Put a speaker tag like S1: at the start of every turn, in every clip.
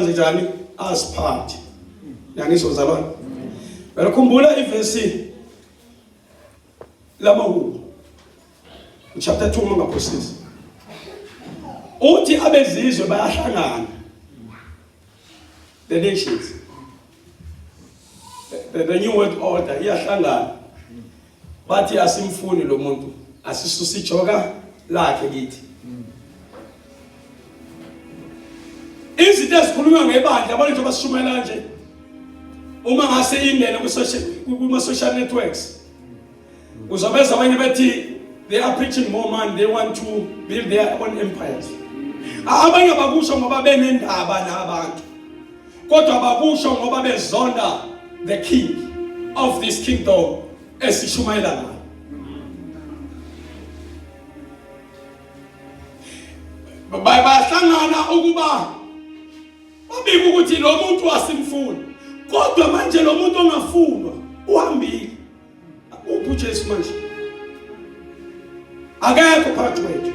S1: Njani asiphathe. Yangizwa zalwane. Uyakhumbula ivesi lamahubo. Chapter 2 mangaphosisi. Uthi abezizwe bayahlangana. The nations. The new world order iyahlangana. Bathi asimfuni lo muntu, asisusa ijoka lakhe kithi. Izinto ezikhulunywa ngebandla abantu njengoba sishumayela nje uma ngase ingene kuma social networks uzobeza abanye bethi they are preaching more money, they want to build their own empires. Abanye bakusho ngoba benendaba nabantu, kodwa bakusho ngoba bezonda the king of this kingdom esishumayela ngayo. Bayahlangana ukuba babike ukuthi lo muntu asimfuni, kodwa manje lo muntu ongafunwa uhambile. Uphi uJesu manje? Akekho phakathi kwethu,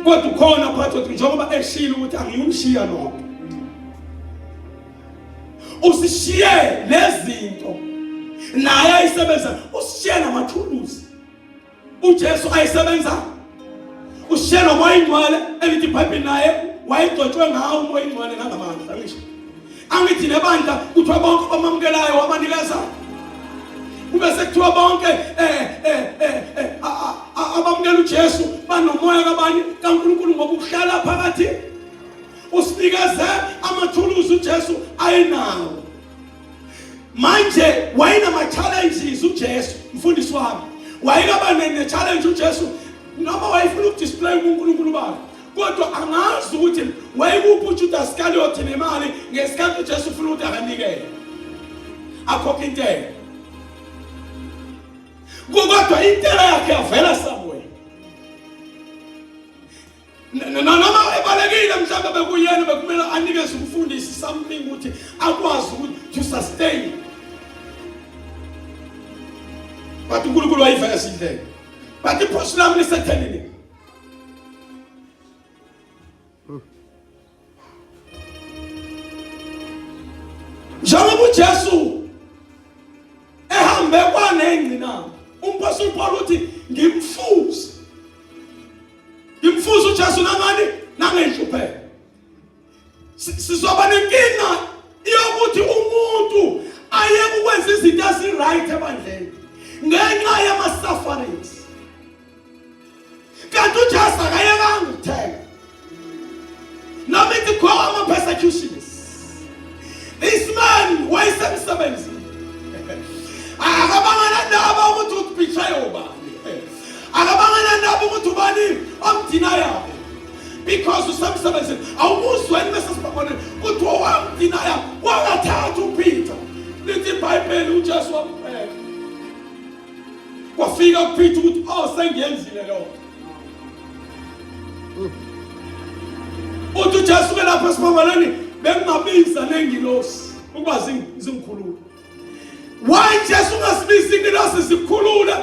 S1: kodwa ukhona phakathi kwethu, njengoba eshilo ukuthi angiyumshiya nonke. Usishiye lezinto naye ayisebenza, usishiye namathuluzi uJesu ayisebenza, usishiye nomoya ingcwele elithi iBhayibheli naye wayegcotshwe ngawo umoya ingcwele nangamandla. Ngisho angithi nebandla kuthiwa bonke abamamukelayo wabanikeza, kube sekuthiwa bonke abamukela uJesu banomoya kabani? KaNkulunkulu, ngoba uhlala phakathi. Usinikeze amathuluzi uJesu ayenawo. Manje wayenama challenges uJesu, mfundisi wami wayekaba ne challenge uJesu, noma wayefuna ukudisplay uNkulunkulu bakhe, kodwa angazi ukuthi wayekuphi uJudas Iscariot nemali ngesikhathi uJesu ufuna ukuthi akanikele akhokhe intela, kodwa intela yakhe yavela somewhere. Noma ebalekile mhlawumbe bekuyena bekumele anikeze umfundisi something ukuthi akwazi ukuthi to sustain, but uNkulunkulu wayiveza indlela. But iphoso lami lisethenini njengoba uJesu ehambe kwanengcinamba, umpostoli Paul uthi ngimfuze, ngimfuze uJesu nangani? Nangenhlupheko. Sizoba nenkinga yokuthi umuntu ayeke ukwenza izinto ezi-right ebandleni ngenxa yama-sufferings, kanti uJesu akayekanga ukuthenga noma ithi khona ama-persecutions. This man wayesemsebenzini, akabanga nandaba ukuthi ubetray ubani, akabanga nandaba ukuthi ubani omdinayayo, because usemsebenzini. Awumuzweni bese sibabone ukuthi owamdinaya wangathatha uPeter. Lithi iBhayibheli uJesu wampheka, kwafika kuPeter ukuthi oh, sengiyenzile lokho. Uthi uJesu ke lapha esiphambanweni, bengingabiza nengilosi ukuba zingikhulule. Why Jesu ungasibiza ingilosi zikukhulule?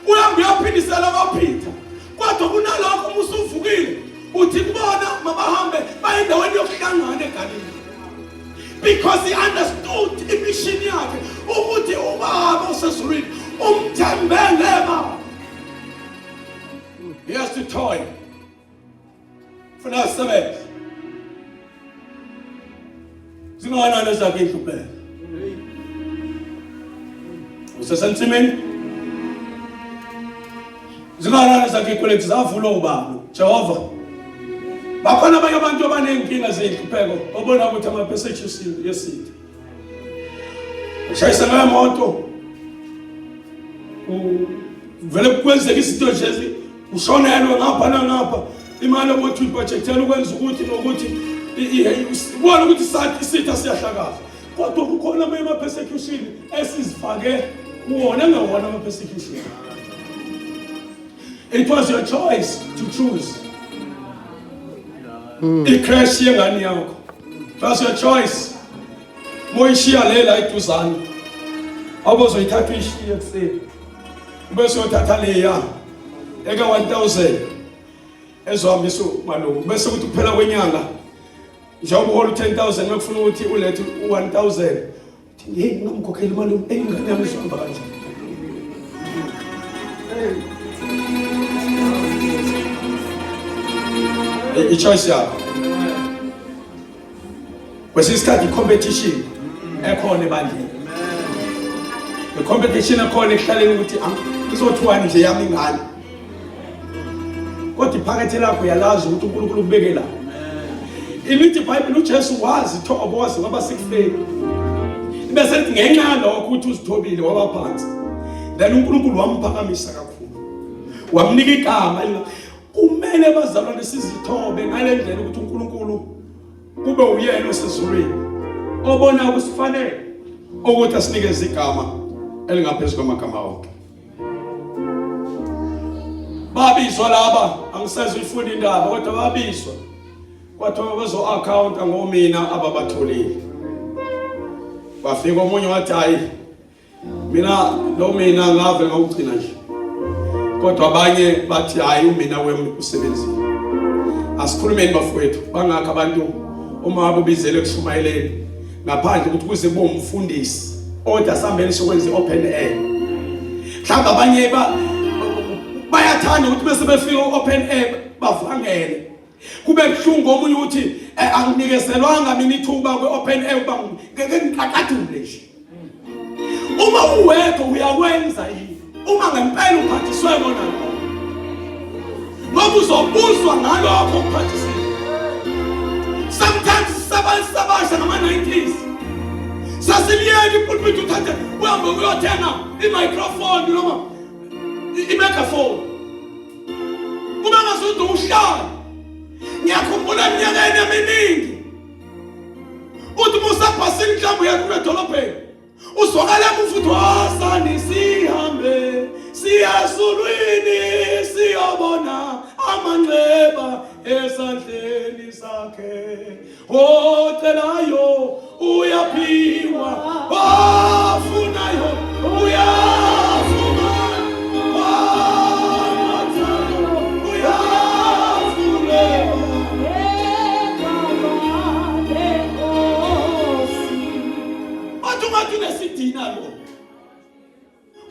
S1: Uyamba uyaphindisela kwaPeter, kodwa kunalokho uma usuvukile uthi kubona mabahambe baye endaweni yokuhlangana eGalile, because he understood imission yakhe ukuthi ubaba osezulwini umthembe ngema. He has to toil, funa asebenze. Zingakanani ezakhe inhlupheko? Usesensimini, zingakanani ezakhe ikweleti? Zavulwa ubani? Jehova. Bakhona abanye abantu abaney'nkinga zey'nhlupheko, obona ukuthi ama-persecution yesitha ushayisa ngemoto, vele kwenzeka izinto nje, ushonelwe ngapha nangapha, imali obothi uyibhajekthela ukwenza ukuthi nokuthi, ubona ukuthi isitha siyahlakaza. Kodwa kukhona amanye ama-persecution esizifake kuwona engewona ama-persecution. It was your choice to choose i-crash yengane yakho. It was your choice moyishiya lela eduzane, awubozoyithatha uyishiye ekuseni, ubese uyothatha leya eka 1000 ezohambisa umalume, bese kuthi kuphela kwenyanga. Njengoba uhola u-10,000 mekufuna ukuthi ulethe u-1,000 uthi hey ngingamkhokhela imali eyingane yami izohamba kanjani? I-choice yakho. Kwesinye isikhathi i-competition ekhona ebandleni, i-competition ekhona ekuhlaleni ukuthi izothiwani nje yami ingane, kodwa iphakethe lakho uyalazi ukuthi uNkulunkulu ukubeke la. Ilithi iBhayibheli uJesu wazithoba waze waba sekufeni, bese lithi ngenxa yalokho ukuthi uzithobile waba phansi, then uNkulunkulu wamphakamisa kakhulu wamnika igama. Kumele bazalwane sizithobe ngale ndlela ukuthi uNkulunkulu kube uyena osezulwini obona kusifanele ukuthi asinikeze igama elingaphezu kwamagama wonke. Babizwa laba, angisazi uyifunda indaba, kodwa babizwa kwathiwa bazo-akhawunta ngomina ababatholile. Kwafika omunye wathi hayi mina lo mina ngave ngawugcina nje, kodwa abanye bathi hayi umina wemi usebenzile. Asikhulumeni bafowethu, bangakho abantu uma babubizele kushumayeleni ngaphandle ukuthi kuze kube umfundisi odwa sihambeni sokwenza i-open air. Mhlawumbe abanye bayathanda ukuthi bese befika u-open air bavangele, kube buhlungu omunye ukuthi anginikezelwanga mina ithuba kwi-open air ukuba ngeke ngiqaqadule nje. Uma uwedwa uyakwenza yini uma ngempela uphathiswe kona lokho? Ngoba uzobuzwa ngalokho okuphathisiwe. Sometimes sabasha ngama-90s sasiliyeka ipulpit, uthathe uhambe uyothenga i-microphone noma i-megaphone, kube ngasuthi uhlala. Ngiyakhumbula eminyakeni eminingi uthi uma usabhasini mhlawumbe uya kule dolobheni, uzwakala emuva uthi wasani sihambe siyezulwini siyobona amanxeba esandleni sakhe, ocelayo uyaphiwa, ofunayo uyafumana, onothayo uyavulelwa. Bathi ungathi unesidina lo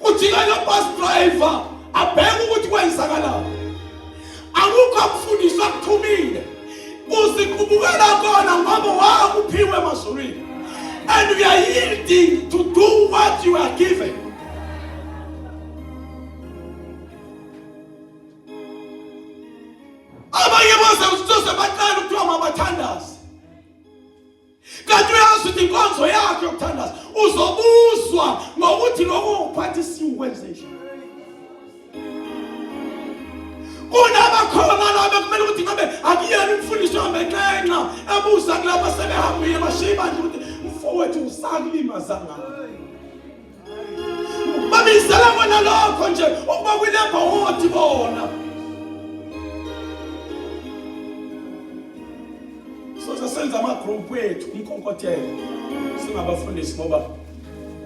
S1: kujika lo bus driver abheke ukuthi kwenzakalani. Akukho mfundisi akuthumile, uziqubukela kona ngoba wakuphiwe emazulwini, and we are yielding to do what you are given. Abanye baze usitose baqala ukuthiwa mabathandaze, kanti uyazi ukuthi inkonzo yakhe yokuthandaza uzobuzwa ngokuthi lokho uphathisiwe ukwenze nje. Kunabakhona laba kumele ukuthi ngabe akuyena umfundisi ohambe enxenxa ebuza kulabo sebehambile bashiye ibandla ukuthi mfowethu usakulimaza ngani. Babizela kona lokho nje ukuba kwilemba wothi bona soze senza ama-group ethu umkhonkothelo singabafundisi ngoba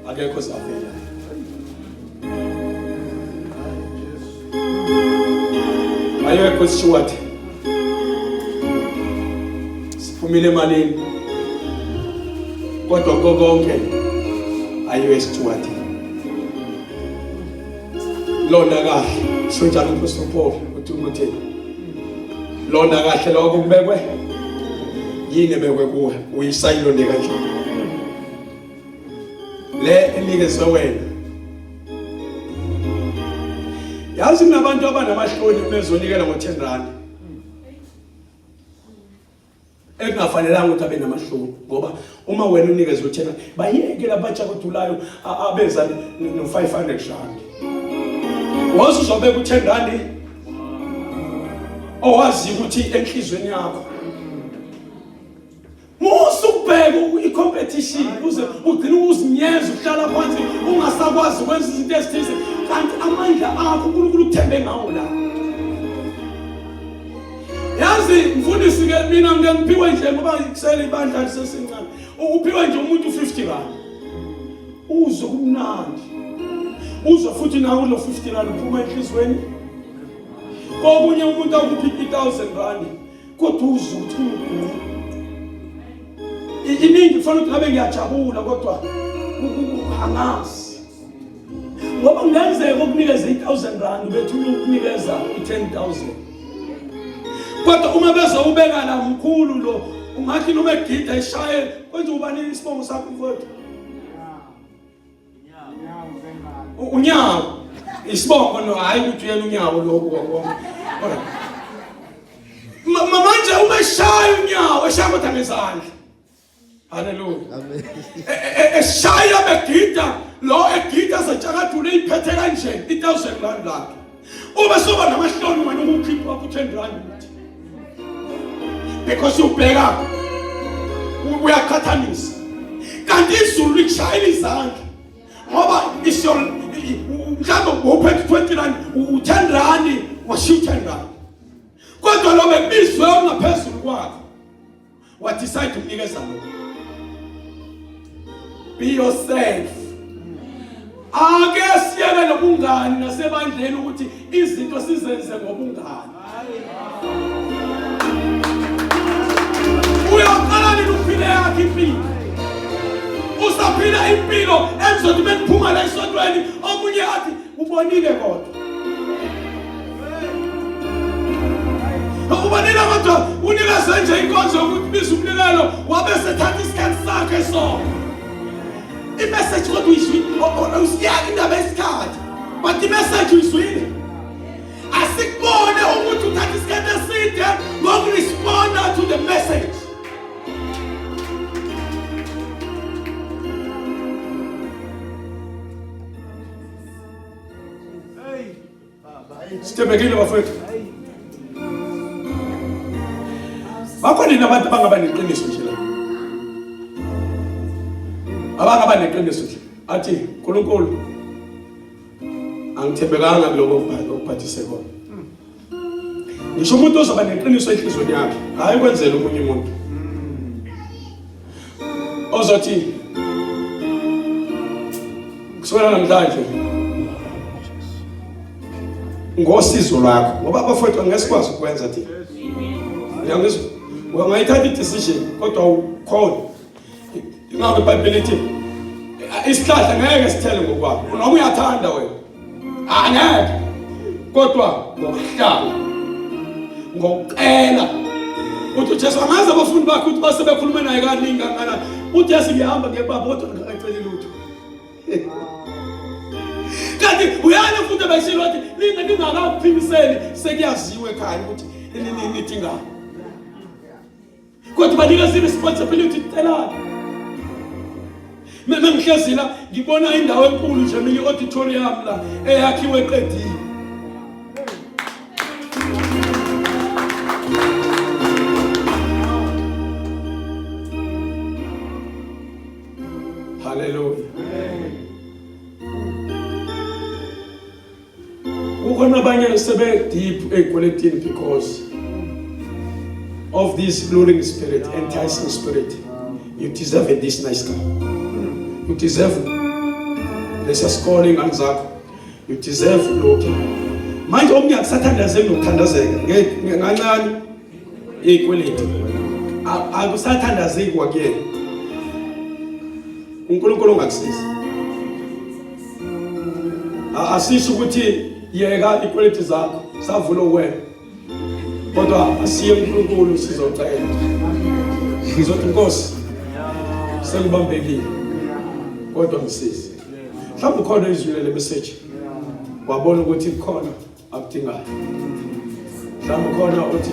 S1: akekho savela. Ayekho steward, siphumile emalini, kodwa konke ayiwe steward lona kahle. Sho njalo uMphostoli Paul uTimotheo, lona kahle lokho kubekwe yini ebekwe kuwe, uyisayilonde kanjani le enikezwe wena? Yazi kunabantu abanamahloni bezonikela ngo-10 rand ekungafanelanga ukuthi abe namahloni, ngoba uma wena unikezwe u-10 rand, bayeke labatshakudulayo abeza no-500 rand, waze uzobeka u-10 rand owaziyo ukuthi enhlizweni yakho. Musa ukubheka i-competition uze ugcine uzinyeza, uhlala phansi ungasakwazi ukwenza izinto ezithize, kanti amandla akho uNkulunkulu uthembe ngawo la. Yazi mfundisi ke mina ngike ngiphiwe nje ngoba kusele ibandla lisesencane, ukuphiwe nje umuntu 50 rand uzwe kumnandi, uzwe futhi nawe ulo 50 rand uphuma enhlizweni. Kokunye umuntu akuphi 1000 rand kodwa uzwe ukuthi unguguqu. Iningi kufanele ukuthi ngabe ngiyajabula kodwa angazi. Ngoba kungenzeka ukunikeza i-1000 rand bethu ukunikeza i-10000. Kodwa uma bezowubeka la mkhulu lo ungathi noma egida eshaye kwenza ubani isibongo sakho mfowethu? Unyawo. Isibongo no hayi ukuthi uyena unyawo lokhu konke. Manje uma eshaya unyawo eshaya kodwa ngezandla. Haleluya.
S2: Amen.
S1: Eshaya begida lo egida zetshakadule iphethe kanje i1000 rand lakhe. Ube soba namahloni wena ukukhipha wakho 10 rand ukuthi. Because ubheka uyaqhathanisa. Kanti izulu likushayela izandla. Ngoba isho mhlawumbe uphethe 20 rand, u10 rand, washiya u10 rand. Kodwa lo bekubizwe ongaphezulu kwakhe. Wa decide ukunikeza lokho. Be yourself. Ake siyeke lobungani nasebandleni ukuthi izinto sizenze ngobungani. Uyoqala nini uphile yakhe impilo? Usaphila impilo enizothi beniphuma la esontweni omunye athi ubonile kodwa. Ubonile kodwa unikeze nje inkonzo yokuthi biza umnikelo wabe sethatha isikhathi sakhe sonke. Imessage kodwa uyizwile, usiyaka indaba yesikhathi. But imessage uyizwile. Asikubone ukuthi uthatha isikhathi eside ngokuresponda to the message. Sithembekile bafowethu. Bakhona yini abantu abangaba neqiniso nje la? Abangaba neqiniso nje. Athi uNkulunkulu angithembekanga kuloko okuphathise kona. Ngisho umuntu ozoba neqiniso enhlizweni yakhe, hayi kwenzela omunye umuntu. Ozothi kusukela namhlanje ngosizo lwakho ngoba abafowethu angeke sikwazi ukwenza thina. Uyangizwa? Ungayithatha i-decision kodwa ukhona. Ingakho iBhayibheli lithi isihlahla ngeke sithele ngokwakho. Noma uyathanda wena. Angeke. Kodwa ngokuhlala ngokucela uthi uJesu angazi abafundi bakhe ukuthi base bekhulume naye kaningi kangakanani. UJesu ngihamba ngebaba kodwa ngingaceli lutho. Kanti uyana futhi beshilo wathi ninga ningakaphimiseli sekuyaziwe ekhaya ukuthi nidingani. Kodwa banikeza i-responsibility celani. Mina ngihlezi la ngibona indawo enkulu nje mina i-auditorium la eyakhiwe eqediwe. Hallelujah. Kukhona abanye sebe deep ey'kweletini because of this luring spirit, enticing spirit. You deserve this nice car. You deserve lesa sikole ingane zakho. You deserve lokhu. Manje omunye akusathandazeki nokuthandazeka ngenxa yey'kweleti. Akusathandazeki kwakuyena. uNkulunkulu ongakusiza. Asisho ukuthi yeka ikweleti zakho savula wena. Kodwa asiye uNkulunkulu sizocela. Ngizothi Nkosi sengibambekile. Kodwa ngisize. Mhlawumbe ukhona izwile le message. Wabona ukuthi kukhona akudingayo. Mhlawumbe ukhona uthi